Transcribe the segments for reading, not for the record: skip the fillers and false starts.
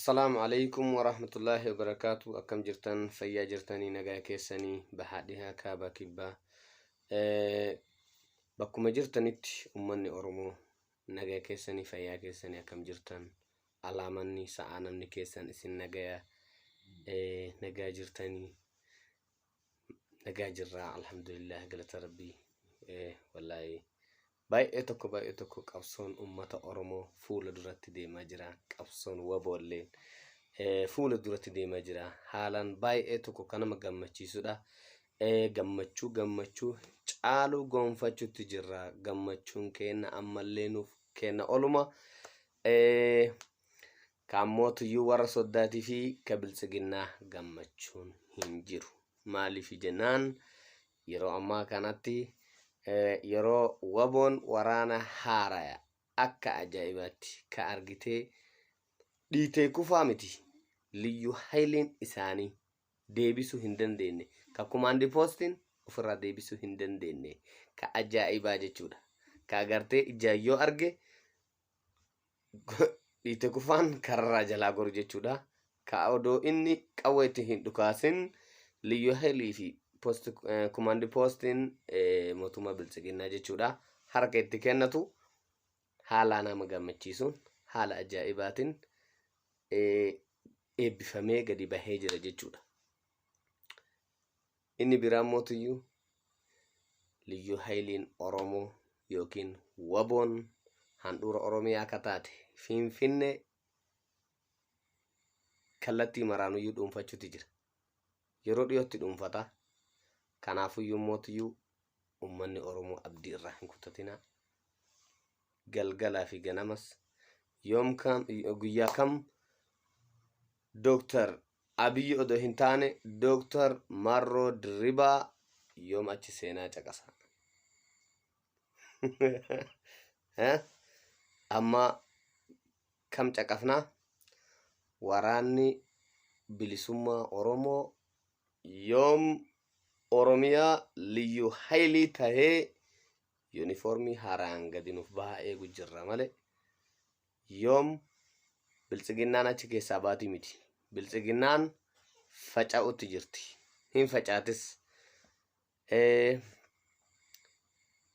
Assalaamu alaikum warahmatullaahi wabarakaatu. Akkam jirtan? Fayyaa jirtanii? Nagaa keessanii? Bahaa, dhihaa, kaabaa, kibbaa, bakkuma jirtanitti ummanni Oromoo nagaa keessanii, fayyaa keessanii, akkam jirtan? Alaamanni sa'aa namni keessan isin nagaya, nagaa jirtanii? Nagaa jirraa, alhamdulillah, galata rabbii. Wallaahi baay'ee tokko baay'ee tokko qabsoon ummata Oromoo fuula duratti deemaa jira. Qabsoon waboolleen fuula duratti deemaa jira. Haalaan baay'ee tokko kan nama gammachiisudha. Gammachuu gammachuu caaluu gonfachuutti jirra. Gammachuun keenna ammallee nuuf kenna oluma. Kaammootuyyuu warra soddaatii fi ka biltsiginnaa gammachuun hin jiru. Maaliif jennaan, yeroo ammaa kanatti yeroo waboon waraana haaraya akka ajaa'ibaatti ka argitee dhiitee kufaa miti, liyyuu hayliin isaanii deebisuu hin dandeenye, ka kumaandi poostiin ofirraa deebisuu hin dandeenye, ka ajaa'ibaa jechuudha. Ka agartee ijaan yoo arge dhiite kufaan kararraa jalaa goru jechuudha. Ka odoo inni qawwee itti hin dhukaasin liyyuu haylii fi kumaandi poostiin mootummaa biltsiginnaa jechuudha. Harka itti kennatu haala nama gammachiisuun, haala ajaa'ibaatiin eebbifamee gadi bahee jira jechuudha. Inni biraa mootuyyuu liyyuu hayliin Oromoo yookiin waboon handhuura Oromiyaa akka taate Finfinnee kallattii maraanuyyuu dhuunfachuutti jira. Yeroo dhiyootti dhuunfata. Kanaafuyyuu mootuyyuu ummanni Oromoo abdii irraa hin kutatinaa. Galgalaa fi ganamas, yoom kam, guyyaa kam, Dooktar Abiyyi odoo hin taane Dooktar Marroo Dirribaa yoom achi seenaa caqasa. Amma kam caqafnaa? Waraanni bilisummaa Oromoo yoom Oromiyaa liyyuu haylii tahee yuunifoormii haaraan gadi nuuf bahaa eegu jirra malee yoom biltsiginnaan achi keessaa baatii miti. Biltsiginnaan faca'utti jirti. Hin facaatis.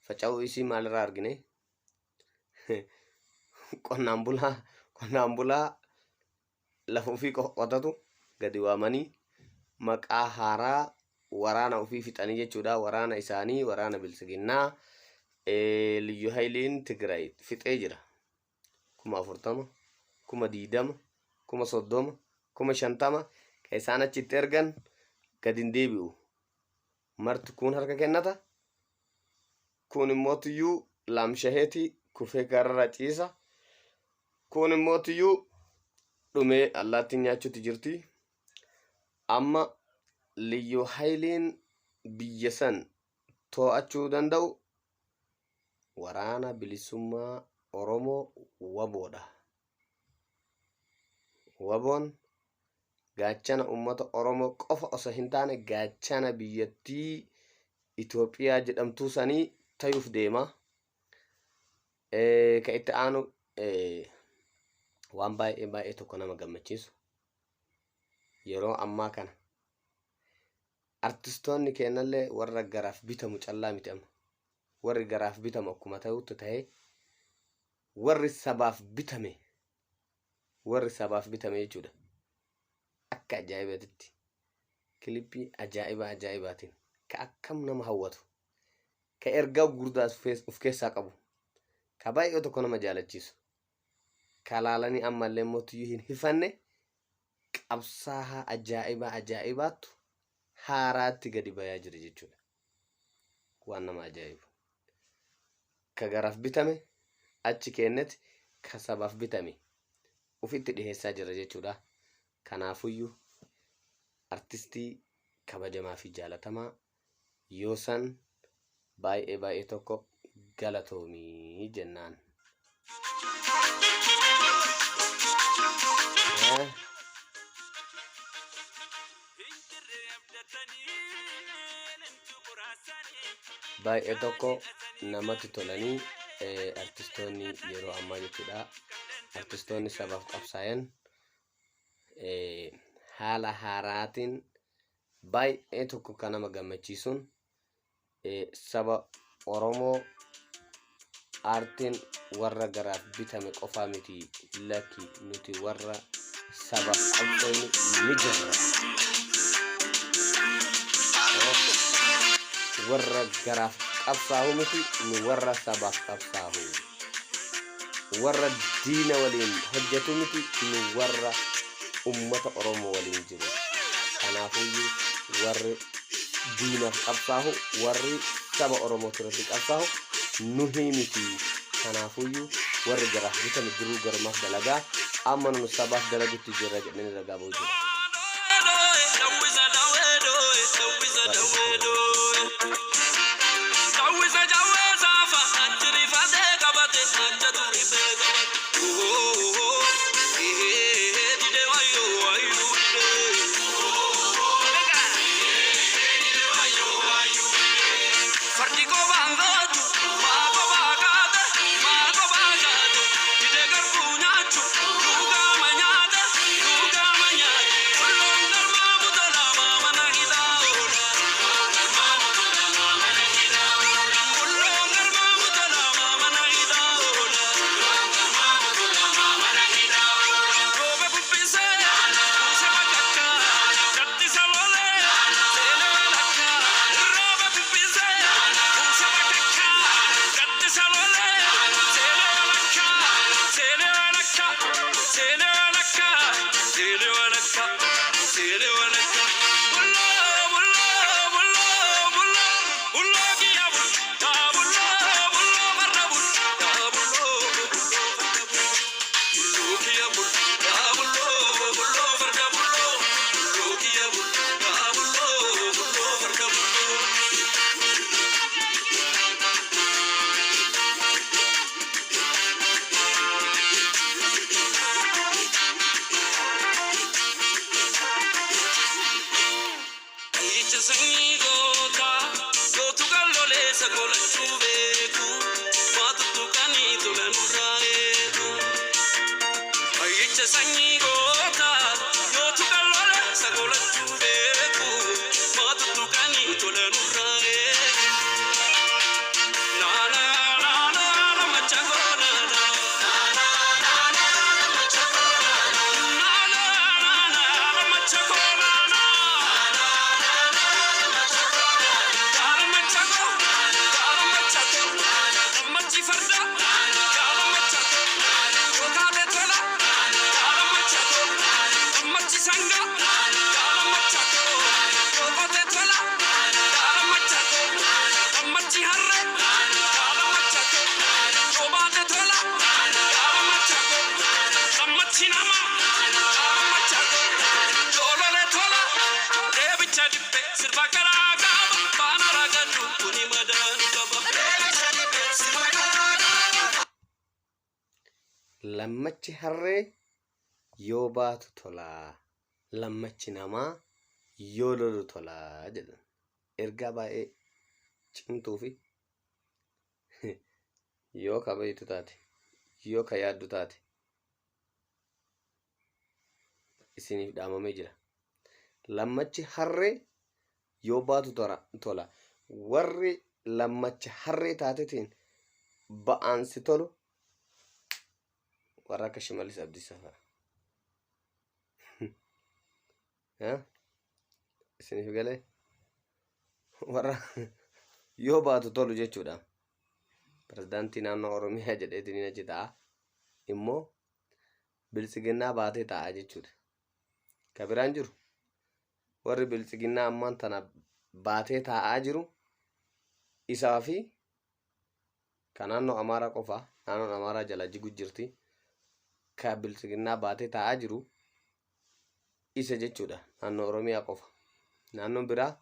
Faca'uu isii maalirraa argine? Qonnaan bulaa lafa ofii qotatu gadi waamanii maqaa haaraa waraana ofii fixanii jechuudha. Waraana isaanii, waraana biltsiginnaa liyyu hayliin Tigraay fixee jira. 40,000, 20,000, 30,000, 50,000 ka isaan achitti ergan gadi hin deebi'u. Marti kun harka kennata. Kun immoo tuyyuu laamshaheeti kufee gaararraa ciisa. Kun immoo tuyyuu dhumee allaattiin nyaachuutti jirti. Amma liyyuu hayliin biyya san to'achuu danda'u waraana bilisummaa Oromoo waboodha. Waboon gaachana uummata Oromoo qofa osoo hin taane gaachana biyyattii Itoophiyaa jedhamtuu sanii tayuuf deema. Ka itti aanu waan baay'ee baay'ee tokko nama gammachiisu, yeroo ammaa kana artistoonni keenyallee warra garaaf bitamu callaa miti. Amma warri garaaf bitamu akkuma ta'utti ta'ee, warri sabaaf bitame, warri sabaaf bitame jechuudha, akka ajaa'ibaatitti kilippii ajaa'iba ajaa'ibaatiin ka akkam nama hawwatu, ka ergaa gurguddaa of keessaa qabu, ka baay'ee tokko nama jaalachiisu, ka laalanii ammallee mootiyyuu hin hifanne, qabsaahaa ajaa'iba ajaa'ibaattu haaraatti gadi bayaa jira jechuudha. Waan nama ajaa'ibu. Ka garaaf bitame achi kennetti ka sabaaf bitame ufitti dhiheessaa jira jechuudha. Kanaafuyyuu artistii kabajamaa fi jaalatamaa Yoosan baay'ee baay'ee tokko galatoomii jennaan. Baay'ee tokko namatti tolanii artistoonni yeroo ammaa jechuudha. Artistoonni sabaaf qabsaayan Haala haaraatiin baay'ee tokko kan nama gammachiisuun saba Oromoo aartiin warra garaaf bitame qofaa miti, lakki, nuti warra sabaaf qabsoofnu ni jirra. Warra garaaf qabsaahu miti, nu warra sabaaf qabsaahu. Warra diina waliin hojjetu miti, nu warra ummata Oromoo waliin jiru. Kanaafuyyuu warri diinaaf qabsaahu, warri saba Oromoo irratti qabsaahu nuhii miti. Kanaafuyyuu warri garaaf bitame duruu garumaaf dalagaa, amma nu sabaaf dalagutti jirra jedhanii ragaa ba'u jira. Fardi qobaan gootu, maa qobaa kaate, maa qobaa kaate, didee garbuu nyaachu, duugaama nyaate, duugaama nyaate, bulloon garmaa butola mana hidhaa oola. Bulloon garmaa butola mana hidhaa oola. Rooba bubbisee, buuse bakakkaa, gaddisa lolee, seenee walakkaa. Rooba bubbisee, buuse bakakkaa, gaddisa lolee, seenee walakkaa, seenee walakkaa, seenee walakkaa, seenee walakkaa, seenee walakkaa. Bulloo, bulloo, bulloo, bulloo, bulloo kiyya bul, yaa bulloo, bulloo farda bul, yaa bulloo, bulloo farda bul. Bulloo kiyya bul, yaa bulloo, bulloo farda bulloo, bulloo kiyya bul, yaa bulloo, bulloo farda bulloo. Ija sanyii gootaa, gootu kan loleessa golachuu beeku, waa tuttuqanii tola nurraa eegu. Ija sanyii gootaa, gootu kan loleessa golachuu beeku, waa tuttuqanii tola nurraa eegu. Naana naana nama chagoo naana. Naana naana nama chagoo naana. Naana naana nama chagoo naana. Gaara machagoo, gaara machagoo, gammachi farda, gaara machagoo, yookaate tola, gaara machagoo, gammachi sanga, gaara machagoo, yookote tola, gaara machagoo, gammachi harre, gaara machagoo, yoobaate tola, gaara machagoo, gammachi nama, gaara machagoo, yoolole tola, deebicha dibbe sirba garaa qaba, baana ragadhu kuni madaanu qaba. Lammachi harree yoo baatu tolaa, lammachi namaa yoo lolu tolaa jedhan. Ergaa baay'ee cimtuu fi yoo ka beektu taate, yoo ka yaaddu taate isiniif dhaamamee jira. Lammachi harree yoo baatu tola. Warri lammacha harree taatetiin ba'aan si tolu warra akka Shimallis Abdiisaa fa'a. Isiniif galee, warra yoo baatu tolu jechuudha. Pirezidaantii naannoo Oromiyaa jedheetiin achi ta'a. Immoo biltsiginnaa baatee ta'a jechuudha. Ka biraan jiru, warri biltsiginnaa ammaan tana baatee taa'aa jiru isaa fi ka naannoo Amaaraa qofa, naannoon Amaaraa jala jigu jirti. Ka biltsiginnaa baatee taa'aa jiru isa jechuudha. Naannoo Oromiyaa qofa. Naannoon biraa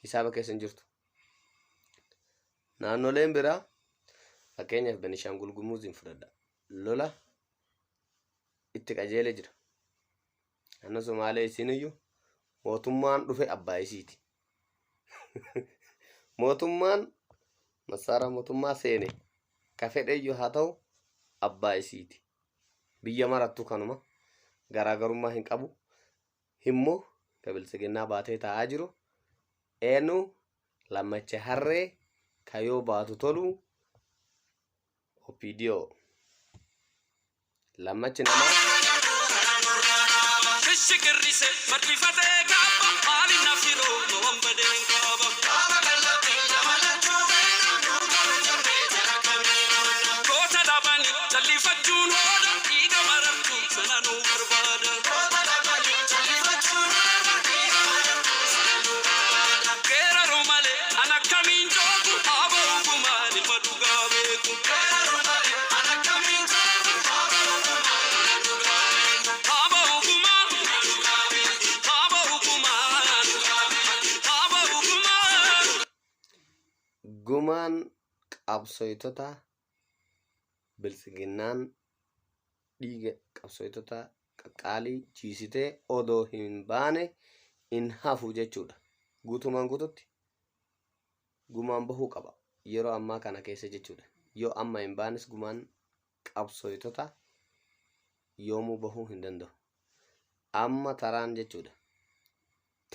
hisaaba keessa hin jirtu. Naannoleen biraa, fakkeenyaaf Benishaangul Gumuuziin fudhadha. Lola itti qajeelee jira. Naannoo Somaalee isiiniyyuu mootummaan dhufe abbaa isiiti. Mootummaan massaaraa mootummaa seene ka fedheyyuu haa ta'u abbaa isiiti. Biyya marattu kanuma, garaagarummaa hin qabu. Himmoo ka biltsiginnaa baatee taa'aa jiru eenyu? Lammacha harree ka yoo baatu tolu OPDO. Lammachi namaa. Shishikirrise marxifatee kaaba maali nafiroo waan badeen kaaba. Goota dhabanii jallifachuun hooda dhiiga marartuu sana nuu barbaada. Geeraruu malee an akkamiin joogu haaba ogumaan ilma dhugaa beeku. Haaba ogumaa, haaba ogumaa, haaba ogumaa. Gumaan qabsooytota biltsiginnaan dhiiga qabsooytota qaqqaalii jiisitee odoo hin baane hin hafu jechuudha. Guutumaan guututti gumaan bahuu qaba yeroo ammaa kana keessa jechuudha. Yoo amma hin baanes gumaan qabsooytota yoomuu bahuu hin danda'u. Amma taraan jechuudha.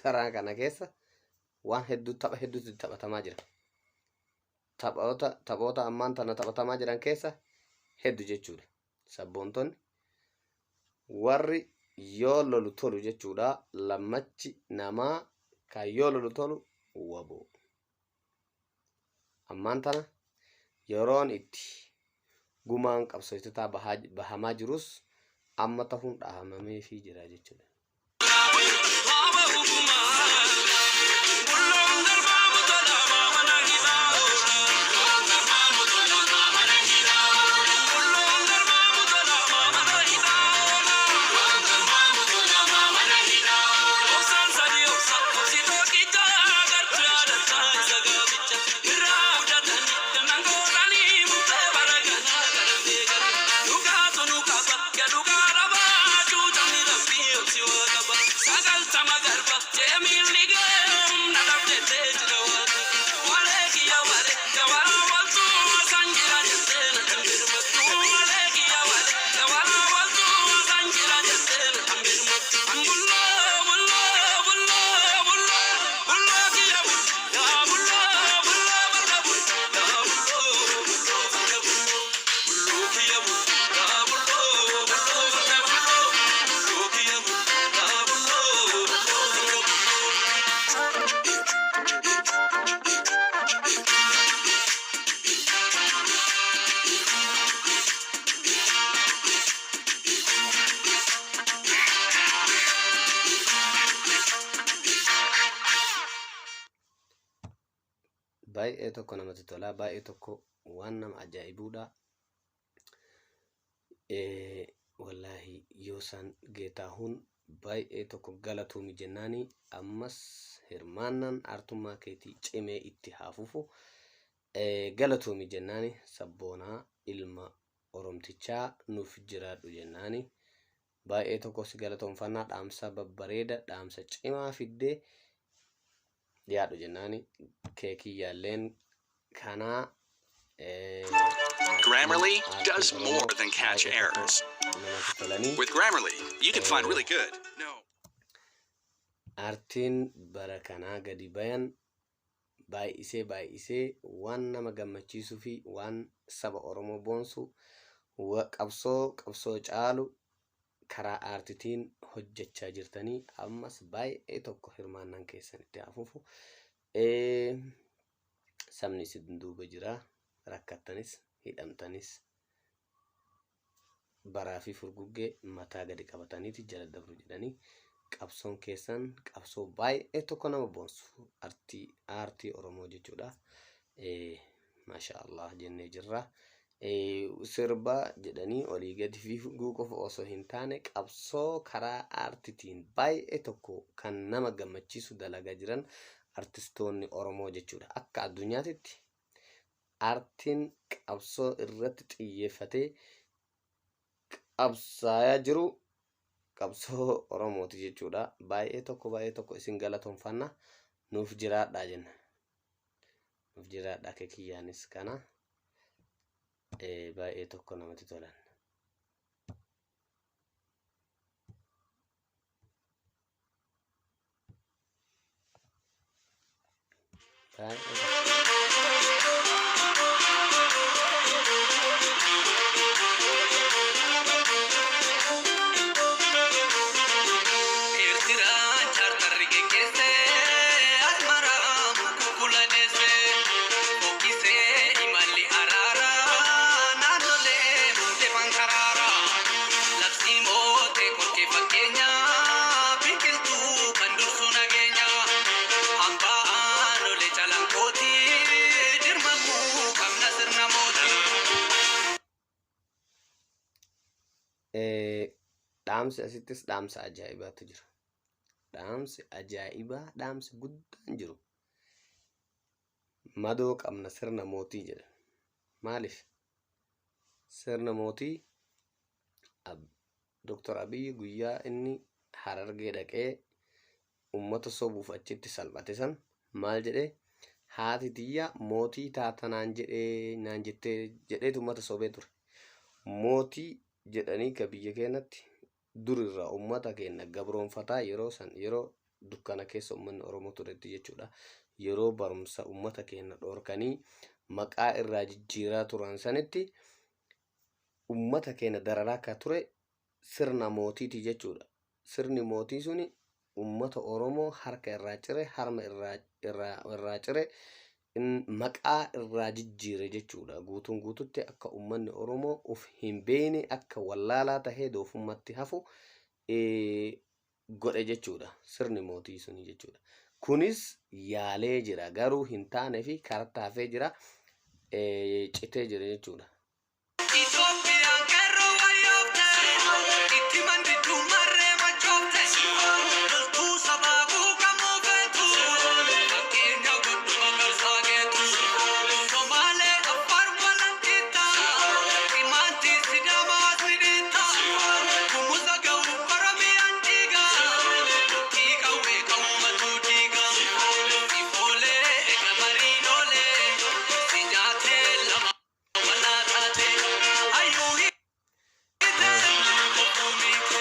Taraa kana keessa waan hedduu, tapha hedduutu taphatamaa jira. Taphoota ammaan tana taphatamaa jiran keessa hedduu jechuudha. Sabboontonni warri yoo lolu tolu jechuudha. Lammachi namaa kan yoo lolu tolu waboo. Ammaan tana yeroon itti gumaan qabsooytotaa bahamaa jirus amma tahuun dhahamameefii jira jechuudha. Haaba ogumaa. Bulloon garbaa mutolaa mana hidhaa oola. Bulloon garbaa mutolaa mana hidhaa oola. Obsaan sadii obsa obsi tokkicha gartuu yaadataa isa gaaficha. Irraa fudhatanii gannan gootanii murtee bara ganaa galan beekanii. Dhugaatu nu qaba yaa dhugaa dhabaa cuucamni rabbii obsi waa qaba. 90 garba jeemiin ligee humna dhabdettee jira waaqni. Walee kiyya walee jawara waltuu sanjira jettee na birmattu. Walee kiyya walee jawara waltuu sanjira jettee na birmattu. Bulloo bulloo bulloo bulloo bulloo kiyya bulloo yaa bulloo bulloo farda bulloo yaa bulloo bulloo farda bulloo bulloo kiyya bulloo yaa bulloo bulloo farda bulloo bulloo kiyya bulloo yaa bulloo bulloo farda bulloo. Baay'ee tokko namatti tola. Baay'ee tokko waan nama ajaa'ibuudha. Wallaahi Yoosaan Geetaahuun baay'ee tokko galatoomi jennaani, ammas hirmaannaan aartummaa keetii cimee itti haa fufu. Galatoomi jennaani, sabboonaa ilma Oromtichaa nuuf jiraadhu jennaani. Baay'ee tokko si galatoomfannaa, dhaamsa babbareeda, dhaamsa cimaa fiddee dhiyaadhu jennaani. Keekii yaalleen kanaa. Grammarly does more than catch errors. Namatti tolanii. With Grammarly, you can find really good, no, Aartiin bara kanaa gadi bayan baay'isee baay'isee waan nama gammachiisuu fi waan saba Oromoo boonsu, qabsoo qabsoo caalu karaa aartitiin hojjechaa jirtanii, ammas baay'ee tokko hirmaannaan keessan itti haa fufu. Sabni isin duuba jira, rakkattanis hidhamtanis baraa fi furguggee mataa gadi qabataniiti jala dabru jedhanii, qabsoon keessan qabsoo baay'ee tokko nama boonsu, aartii Oromoo jechuudha. Maasha Allah jennee jirra. Sirba jedhanii olii gadi fiiguu qofa osoo hin taane, qabsoo karaa aartitiin baay'ee tokko kan nama gammachiisu dalagaa jiran artistoonni Oromoo jechuudha. Akka addunyaatitti aartiin qabsoo irratti xiyyeeffatee qabsaayaa jiru qabsoo Oromooti jechuudha. Baay'ee tokko baay'ee tokko isin galatoomfanna, nuuf jiraadhaa jenna. Nuuf jiraadhaa, kekiyyaanis kana baay'ee tokko namatti tolan. Baay'ee tokko. Eertiraan chaartarri geggeesse Asmaraa mukukkula deesse fokkisee imalli araaraa naannolee muutee fankaraara labsii mootee korkee fakkeenya biqiltuu kan dursu nageenya hambaa aanolee calanqooti dirmamuu qabna sirna mootii. Dhaamsi asittis dhaamsa ajaa'ibaatu jira. Dhaamsi ajaa'ibaa, dhaamsi guddaan jiru. Madoo qabna sirna mootii jedha. Maaliif? Sirna mootii Dr. Abiyyi guyyaa inni Harargee dhaqee ummata sobuuf achitti salphate san maal jedhee, haati tiyya mootii taata naan jedhee naan jettee jedheetu ummata sobee ture. Mootii jedhanii ka biyya keenyatti dur irraa ummata keenya gabroonfataa yeroo san, yeroo dukkana keessa ummanni Oromoo turetti jechuudha. Yeroo barumsa ummata keenya dhoorkanii maqaa irraa jijjiiraa turan sanitti ummata keenya dararaa akka ture sirna mootiiti jechuudha. Sirni mootii suni ummata Oromoo harka irraa cire, harma irraa cire, maqaa irraa jijjiire jechuudha. Guutuun guututti akka ummanni Oromoo uf hin beekne, akka wallaalaa tahee doofummaatti hafu godhe jechuudha. Sirni mootii suni jechuudha. Kunis yaalee jira, garuu hin taane fi karatti hafee jira, citee jira jechuudha. Itoophiyaan qeerroo wayyoofte, itti mandittuu marree machoofte, loltuu sabaa quuqamuu feetu, fakkeenya godhu magarsaa geetu. Somaalee Affaar walanqitta, Qimaantii Sidaamaas ni dhiitta, Gumuza ga'u Oromiyaan diiga, murtii qawwee qawwatu diiga. Sifoolee eega mariinoolee, si nyaatee lama. Walaataate hayyuu hiite obboomite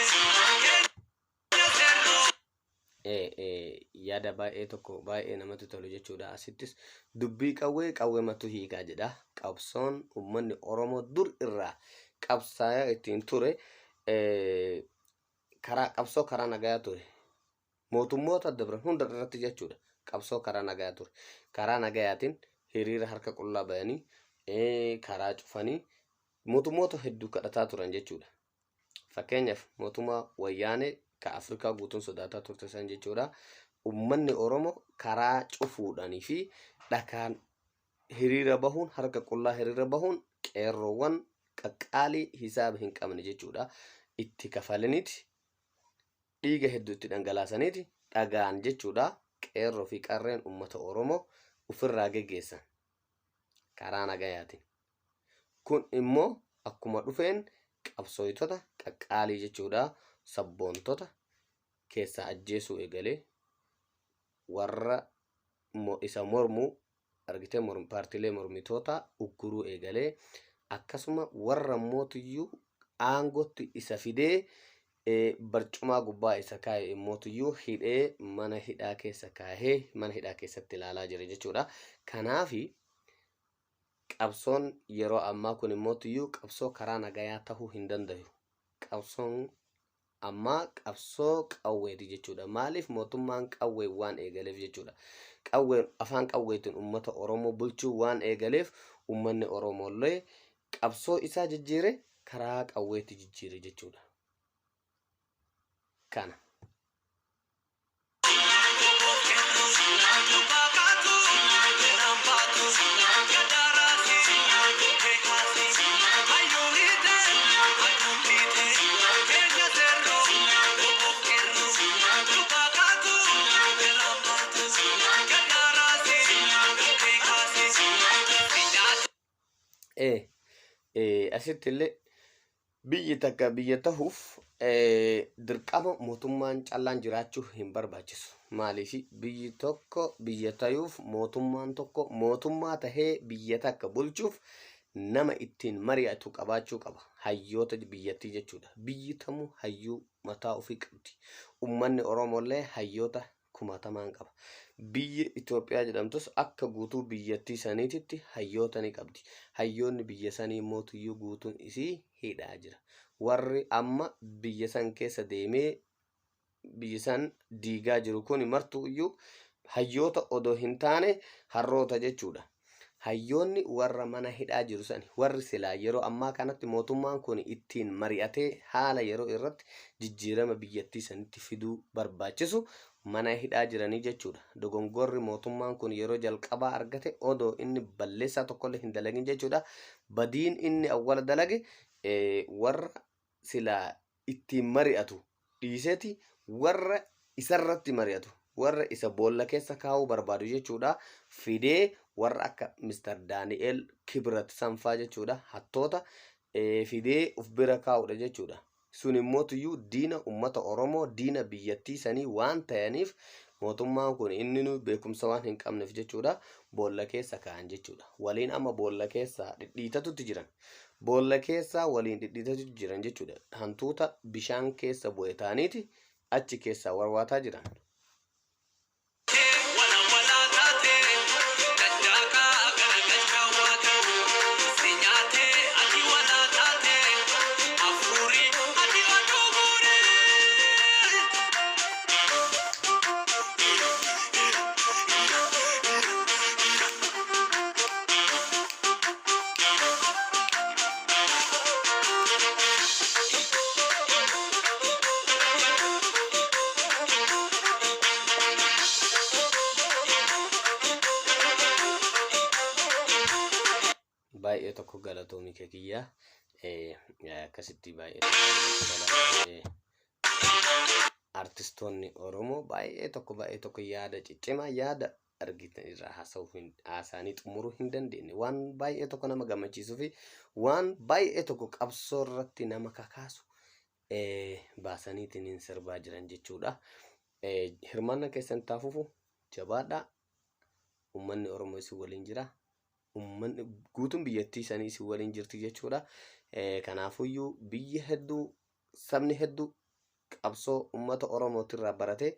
keenya seerroo. Yaada baay'ee tokko baay'ee namatti tolu jechuudha. Asittis dubbii qawwee qawweematu hiikaa jedha. Qabsoon uummanni Oromoo dur irraa qabsaa'aa ittiin ture karaa qabsoo karaa nagayaa ture. Mootummoota dabran hunda irratti jechuudha. Qabsoo karaa nagayaa ture. Karaa nagayaatiin hiriira harka qullaa bayanii, karaa cufanii mootummoota hedduu kadhataa turan jechuudha. Fakkeenyaaf mootummaa Wayyaanee ka Afrikaa guutuun sodaataa turte san jechuudha. Uummanni Oromoo karaa cufuudhaanii fi dhakaan hiriira bahuun, harka qullaa hiriira bahuun, qeerroowwan qaqqaalii hisaaba hin qabne jechuudha. Itti kafalaniiti, dhiiga hedduu itti dhangalaasaniiti, dhagaan jechuudha, qeerroo fi qarreen uummata Oromoo ofirraa geggeessan karaa nagayaatiin. Kun immoo akkuma dhufeen qabsooytota qaqqaalii jechuudha, sabboontota keessaa ajjeesuu eegalee, warra isa mormuu argitee paartiilee mormitoota ugguruu eegalee, akkasuma warra mootiyyuu aangootti isa fidee barcumaa gubbaa isa kaa'e mootiyyuu hidhee mana hidhaa keessa kaahee mana hidhaa keessatti ilaalaa jira jechuudha. Kanaafi qabsoon yeroo ammaa kun mootiyyuu qabsoo karaa nagayaa tahuu hin danda'u. Qabsoon ammaa qabsoo qawweeti jechuudha. Maaliif? Mootummaan qawwee waan eegaleef jechuudha. Qawween afaan qawweetiin uummata Oromoo bulchuu waan eegaleef, uummanni Oromoo illee qabsoo isaa jijjiire, karaa qawweetti jijjiire jechuudha. Kana. Lubaakaatu seeraan baatu gadaaraasi keekaasi hayyuu hiite hayyuu hiite keenya seerroo qeerroo lubaakaatu seeraan baatu gadaaraasi keekaasi si nyaate. Asitti illee biyyi takka biyya tahuuf dirqama mootummaan callaan jiraachuu hin barbaachisu. Maaliif? Biyyi tokko biyya tayuuf, mootummaan tokko mootummaa tahee biyya takka bulchuuf nama ittiin mari'atu qabaachuu qaba. Hayyoota biyyattii jechuudha. Biyyi tamuu hayyuu mataa ofii qabdi. Uummanni Oromoo illee hayyoota kumaatamaan qaba. Biyyi Itoophiyaa jedhamtus akka guutuu biyyattii saniititti hayyoota ni qabdi. Hayyoonni biyya sanii mootuyyuu guutuun isii hidhaa jira. Warri amma biyya san keessa deemee biyya san diigaa jiru kun martuu iyyuu hayyoota odoo hin taane harroota jechuudha. Hayyoonni warra mana hidhaa jiru sani warri silaa yeroo ammaa kanatti mootummaan kun ittiin mari'atee haala yeroo irratti jijjiirama biyyattii sanitti fiduu barbaachisu mana hidhaa jiranii jechuudha. Dogongorri mootummaan kun yeroo jalqabaa argate odoo inni balleessaa tokkollee hin dalagin jechuudha. Badiin inni awwala dalage warra silaa ittiin mari'atu dhiiseeti warra isarratti mari'atu warra isa boolla keessa kaa'uu barbaadu jechuudha fidee warra akka Mr. Daani'el Kibrat sanfaa jechuudha hattoota fidee of bira kaa'uudha jechuudha. Sun immoo tuyyuu diina ummata Oromoo diina biyyattii sanii waan ta'aniif mootummaan kun inni nu beekumsa waan hin qabneef jechuudha boolla keessa kaa'an jechuudha. Waliin amma boolla keessa dhidhiitatutti jiran. Boolla keessa waliin dhidhiitatutti jiran jechuudha. Hantuuta bishaan keessa bu'e ta'aniiti achi keessaa warwaataa jiran. Wala wala taate daddaaqaa garagalchaa waaqa si nyaate ati wala taate hafuuri ati oduu guure. Baay'ee tokko galatoomi kee kiyyaa. Akkasitti baay'ee tokko namatti tola. Artistoonni Oromoo baay'ee tokko yaada ciccimaa yaada argitan irraa haasa'uu hin haasa'anii xumuruu hin dandeenye waan baay'ee tokko nama gammachiisuu fi waan baay'ee tokko qabsoo irratti nama kakaasu baasaniitiin hin sirbaa jiran jechuudha. Hirmaannaa keessan taafufu jabaadhaa. Uummanni Oromoo isin waliin jira. Uummanni guutuun biyyattii sanii isin waliin jirti jechuudha. Kanaafuyyuu biyya hedduu sabni hedduu qabsoo uummata Oromootirraa baratee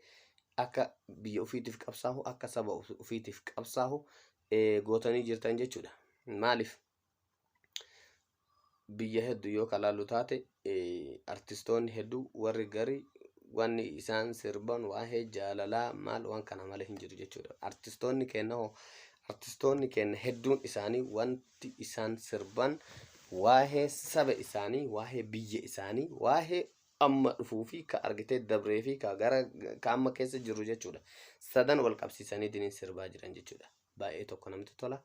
akka biyya ofiitiif qabsaahu akka saba ofiitiif qabsaahu gootanii jirtan jechuudha. Maaliif biyya hedduu yoo kalaallu taate artistoonni hedduu warri gari wanni isaan sirban waa'ee jaalalaa maal waan kana malee hin jiru jechuudha. Artistoonni keenya hoo artistoonni keenya hedduun isaanii wanti isaan sirban waa'ee saba isaanii, waa'ee biyya isaanii, waa'ee amma dhufuu fi ka argitee dabree fi ka gara ka amma keessa jiru jechuudha. Sadan wal qabsiisanii diniin sirbaa jiran jechuudha. Baay'ee tokko namatti tola.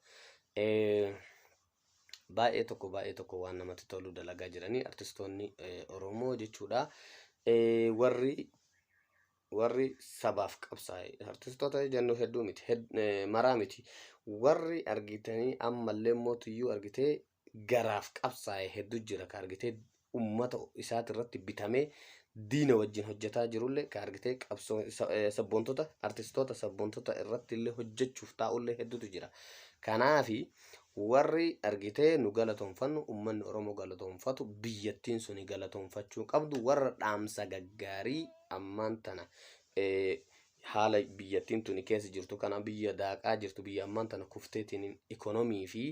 Baay'ee tokko waan namatti tolu dalagaa jiranii artistoonni Oromoo jechuudha. Warri sabaaf qabsaa'e artistoota jennu hedduu miti maraa miti warri argitanii ammallee mootiyyuu argitee garaaf qabsaa'e hedduu jira ka argitee ummata isaati irratti bitamee diina wajjin hojjetaa jirullee ka argitee qabsoo sabboontota artistoota sabboontota irratti illee hojjechuuf taa'ullee hedduutu jira. Kanaafi warri argitee nu galatoonfannu ummanni Oromoo galatoonfatu biyyattiin suni galatoonfachuu qabdu warra dhaamsa gaggaarii ammaan tana haala biyyattiin tuni keessa jirtu kana biyya daaqaa jirtu biyya ammaan tana kufteetiin ikonomii fi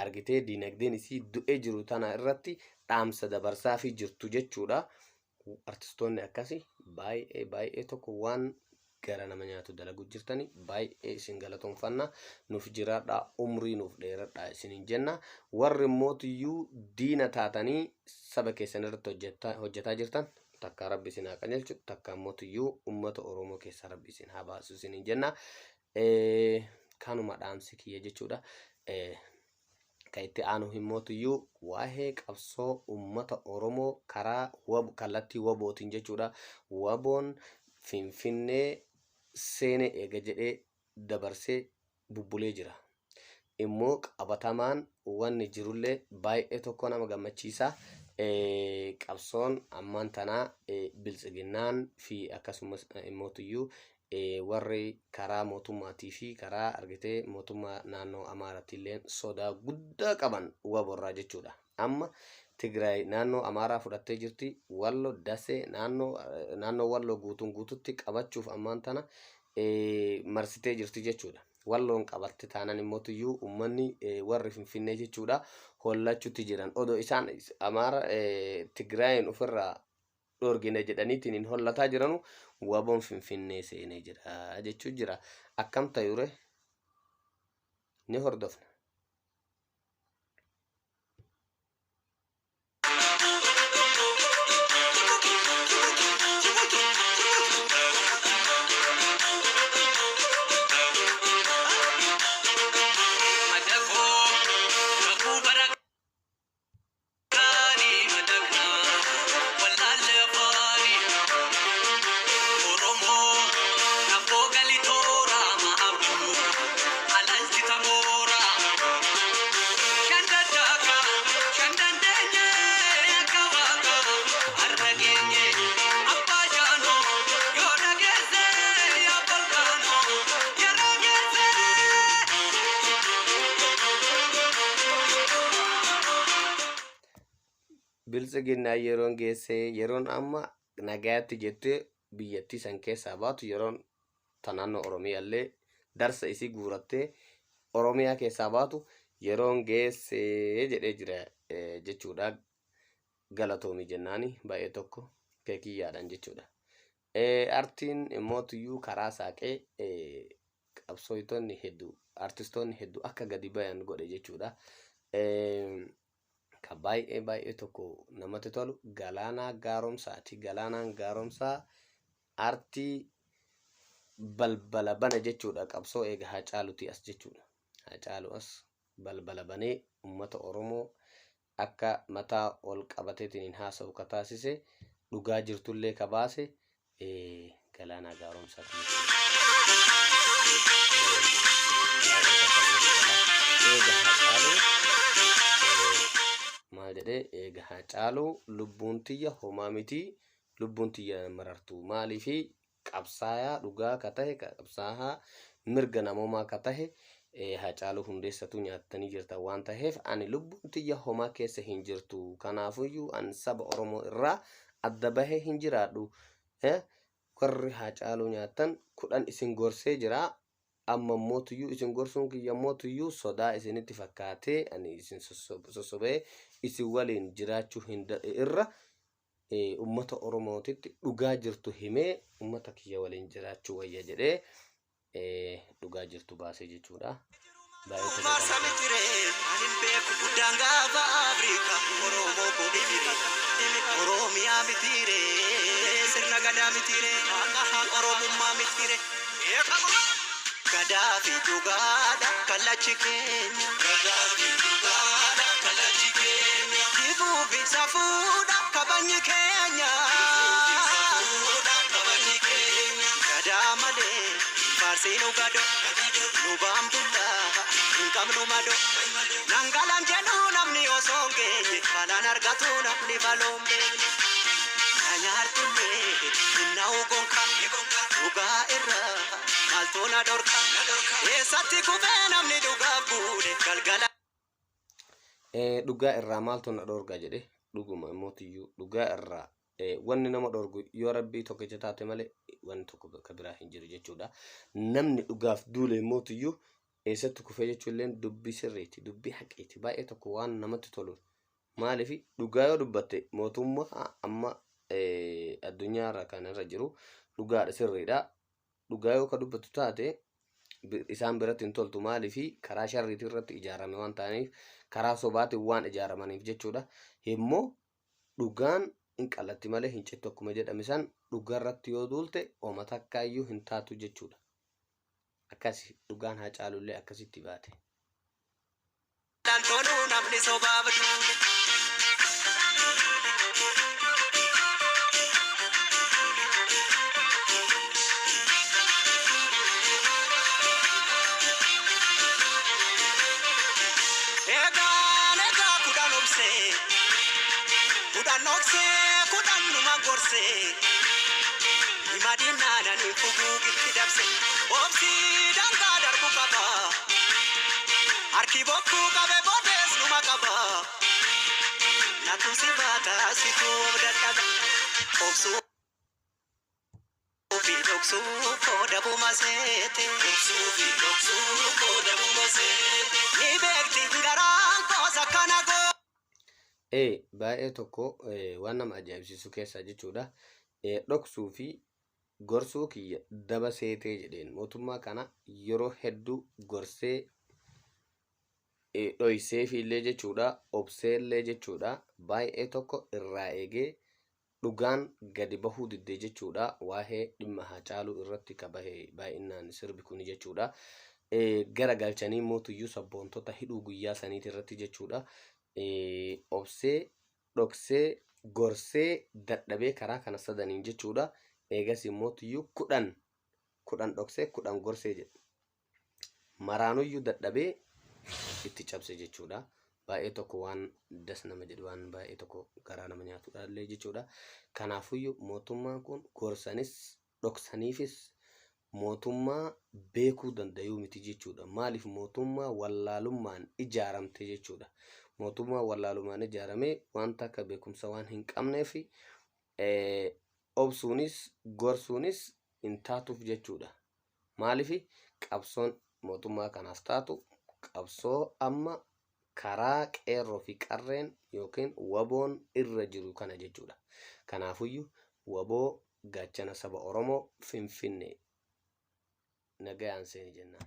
argitee dinagdeen isii du'ee jiru tana irratti dhaamsa dabarsaa fi jirtu jechuudha. Artistoonni akkasii baay'ee baay'ee tokko waan gara nama nyaatu dalagu jirtani baay'ee isin galatoonfanna nuuf jiraadhaa umrii nuuf dheeradhaa isiniin jenna warri mootiyyuu diina taatanii saba keessan irratti hojjetaa jirtan takka rabbi isin haa qajeelchu takka mootiyyuu ummata Oromoo keessaa rabbi isin haa baasu isiniin jenna. Kanuma dhaamsi kiyya jechuudha. Kan itti aanu himmootiyyuu waa'ee qabsoo ummata Oromoo karaa kallattii wabootiin jechuudha. Waboon Finfinnee seenee eega jedhee dabarsee bubbulee jira. Immoo qabatamaan wanni jirullee baay'ee tokko nama gammachiisa. Qabsoon ammaan tanaa biltsiginnaan fi akkasumas immootiyyuu warri karaa mootummaatii fi karaa argitee mootummaa naannoo Amaaraatti illee sodaa guddaa qaban waborraa jechuudha. Amma Tigraay naannoo Amaaraa fudhattee jirti. Wallo Dasee naannoo Walloo guutuun guututti qabachuuf ammaan tana Marsitee jirti jechuudha. Walloon qabatte taanaan immoo tuyyuu uummanni warri Finfinnee jechuudha hollachuutti jiran. Odoo isaan Amaara Tigraayin ofirraa dhorgine jedhaniitiin hin hollataa jiranu WBOn Finfinnee seenee jira jechuu jira. Akkam tayure ni hordofna. Biltsiginnaa yeroon geessee yeroon amma nagayaatti jettee biyyattii san keessaa baatu yeroon ta naannoo Oromiyaallee darsa isii guurattee Oromiyaa keessaa baatu yeroon geessee jedhee jira jechuudha. Galatoomi jennaani baay'ee tokko keekiyyaadhaan jechuudha. Artiin immoo tuyyuu karaa saaqee qabsooytonni hedduu artistoonni hedduu akka gadi bayan godhe jechuudha. Ka baay'ee baay'ee tokko namatti tolu Galaanaa Gaaromsaati. Galaanaan Gaaromsaa artii balbala bane jechuudha. Qabsoo eega Haacaalutii as jechuudha. Haacaalu as balbala banee uummata Oromoo akka mataa ol qabateetiin hin haasa'u ka taasise dhugaa jirtullee ka baase Galaanaa Gaaromsaati jechuudha. Baay'ee takka namatti tola. Eega Haacaaluu maal jedhee eega Haacaaluu lubbuun tiyya homaa miti lubbuun tiyya marartu maaliifi qabsaayaa dhugaa ka tahe qabsaahaa mirga namoomaa ka tahe Haacaaluu Hundeessatu nyaattanii jirtan waan taheef ani lubbuun tiyya homaa keessa hin jirtu kanaafuyyuu an saba Oromoo irraa adda bahee hin jiraadhu warri Haacaaluu nyaattan 10 isin gorsee jira amma mootuyyuu isin gorsuun kiyya mootuyyuu sodaa isinitti fakkaatee ani isin sossobee isin waliin jiraachuu hin irra ummata Oromootitti dhugaa jirtu himee ummata kiyya waliin jiraachuu wayya jedhee dhugaa jirtu baasee jechuudha. Baay'ee tokko Maarsa galatoomi. mitire anin beeku guddaan gaafa Afrika Oromoo koo mitire Oromiyaa mitire sirna gadaa mitire Oromummaa mitire gadaa fi dhugaadha kallachi keenya gadaa fi dhugaadha kallachi keenya jifuu fi safuudha kabajni keenya jifuu fi safuudha kabajni keenya gadaa malee faarsiinu gado nu baambulla hin qabnu mado nangalan jedhu namni osoo hin geenye balaan argatu namni baloon beekne na nyaartullee hinna'u gonka dhugaa irraa maaltu na dhorka eessatti kufee namni dhugaa fuudhe galgala. Dhugaa irraa maaltu na dhorga jedhe dhuguma immoo dhugaa irraa wanni nama dhorgu yoo rabbii tokkicha taate malee wanni tokko bakka biraa hin jiru jechuudha. Namni dhugaaf duule immoo eessatti kufee jechuullee dubbii sirriiti, dubbii haqiiti. Baay'ee tokko waan namatti tolu. Maaliif dhugaa yoo dubbatte mootummaa amma addunyaa irra kan irra jiru dhugaadha sirriidha. Dhugaa yoo ka dubbattu taate isaan biratti hin toltu maaliif karaa sharriitii irratti ijaarame waan ta'aniif karaa sobaatiin waan ijaaramaniif jechuudha. Immoo dhugaan hin qal'atti malee hin cittu akkuma jedhame san dhugarratti yoo duulte oma takkaayyuu hin taatu jechuudha. Akkasi dhugaan Haacaalullee akkasitti baate. Toluu namni sobaaf duule. Eegaan egaa kudhan obsee kudhan dhoksee kudhan numa gorsee hima diinnaananii fuguugitti dabse obsii dangaa darbu qaba harki bokkuu qabe boodees numa qaba natu si baata situu of dadhaba obsuu fi dhoksuu koo dabuma seete. Dhoksuu fi dhoksuu koo dabuma seete. Ni beekti garaan koos akkana goo. Ee baay'ee tokko waan nama ajaa'ibsiisu keessaa jechuudha. Dhoksuu fi gorsuu kiyya daba seetee jedheen mootummaa kana yeroo hedduu gorsee dhoysee illee jechuudha, obsee illee jechuudha, baay'ee tokko irraa eegee dhugaan gadi bahuu diddee jechuudha. Waa'ee dhimma Haacaaluu irratti ka bahe baay'inaan sirbi kun jechuudha. Gara galchanii mootuyyuu sabboontota hidhuu guyyaa saniiti irratti jechuudha. Obsee, dhoksee, gorsee dadhabee karaa kana sadaniin jechuudha. Eegas mootuyyuu 10 10 dhoksee 10 gorsee jedhe. Maraanuyyuu dadhabee itti cabse jechuudha. Baay'ee tokko waan das nama jedhu, waan baay'ee tokko garaa nama nyaatudha illee jechuudha. Kanaafuyyuu mootummaan kun gorsanis dhoksaniifis mootummaa beekuu danda'uu miti jechuudha. Maaliif? Mootummaa wallaalummaan ijaaramte jechuudha. Mootummaa wallaalummaan ijaaramee wanta akka beekumsa waan hin qabneef obsuunis gorsuunis hin taatuuf jechuudha. Maaliif? Qabsoon mootummaa kanaaf taatu qabsoo amma karaa qeerroo fi qarreen yookiin waboon irra jiru kana jechuudha. Kanaafuyyuu waboo gaachana saba Oromoo, Finfinnee nagayaan seeni jennaan.